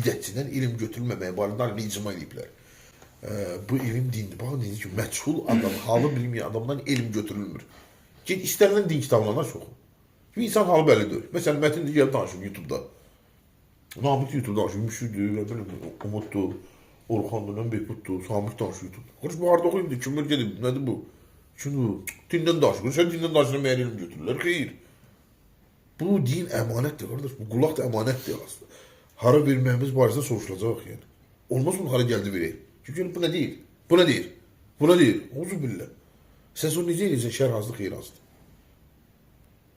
Bidətçidən elm götürülməməyi barədə alimlər icma eləyiblər. Bu elm dindir. Baxın necə ki, məchul adam, halı bilməyən adamdan elm götürülmür. Get istənilən din kitablarına çox. Çünki insan halı bəlli deyil. Məsələn, Mətin gəlib danışır YouTube-da. Namiq YouTube danışır, Müşüdür, nə bilim, Umuddur, Orxandır, nə Behbuddur, Samiq danışır YouTube-da. Qardaş, bu harda oxuyubdur, kimlər gedib, nədir bu? Kimdir bu? Dindən danışır. Sən dindən danışırsan, məyər elm götürürlər? Xeyr. Bu din əmanətdir qardaş. Bu qulaq da əmanətdir aslında. Hara verməyimiz barəsində soruşulacaq yəni. Olmaz bunu hara gəldi verək. Çünki bu nə deyir? Bu nə deyir? Bu nə deyir? Auzu billah. Sən sonra necə eləyirsən şər hansıdır, xeyir hansıdır?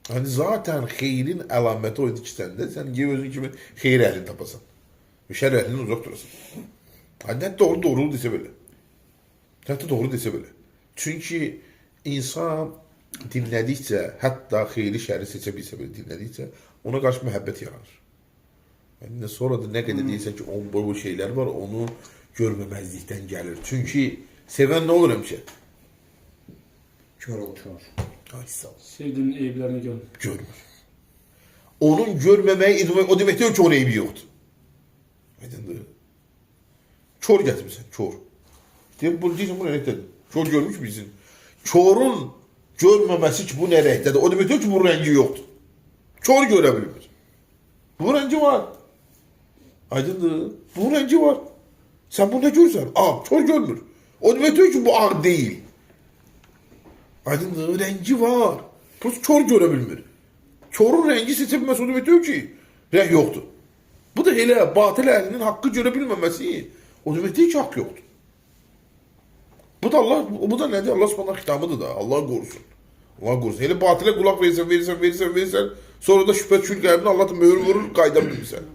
Yəni zaten xeyrin əlaməti o idi ki səndə, sən gey özün kimi xeyir əhlini tapasan. Və şər əhlindən uzaq durasan. Yəni nə doğru doğru desə belə. Hətta doğru desə belə. Çünki insan dinlədikcə, hətta xeyri şəri seçə bilsə belə dinlədikcə ona qarşı məhəbbət yaranır. Yəni sonra da nə qədər deyirsən ki, onun bu şeylər var, onu görməməzlikdən gəlir. Çünki sevən nə olur həmişə? Kör olur. Kör. Ay sağ ol. Sevdiğinin eyiblerini görün. Görmür. Onun görməməyi o demək deyil ki, onun eybi yoxdur. Aydındır. Kor gətirmirsən, kor. Deyir, bu deyirsən, bu nə rəngdədir? Kor görmüş bilsin. Korun görməməsi ki, bu nə rəngdədir? O demək deyil ki, bunun rəngi yoxdur. Kor görə bilmir. Bu rəngi var. Aydındır. Bu rəngi var. Sən bunu nə görürsən? Ağ, kor görmür. O demək deyil ki, bu ağ deyil. Aydındır, rəngi var. Prosta kor görə bilmir. Korun rəngi seçə bilməsi o demək deyil ki, rəng yoxdur. Bu da elə batil əhlinin haqqı görə bilməməsi o demək deyil ki, haqq yoxdur. Bu da Allah, bu da nədir? Allah Subhanahu xitabıdır da. Allah qorusun. Allah qorusun. Elə batilə qulaq verirsən, verirsən, verirsən, verirsən, sonra da şübhə kül qəlbinə Allah da möhür vurur, qayıda bilmirsən.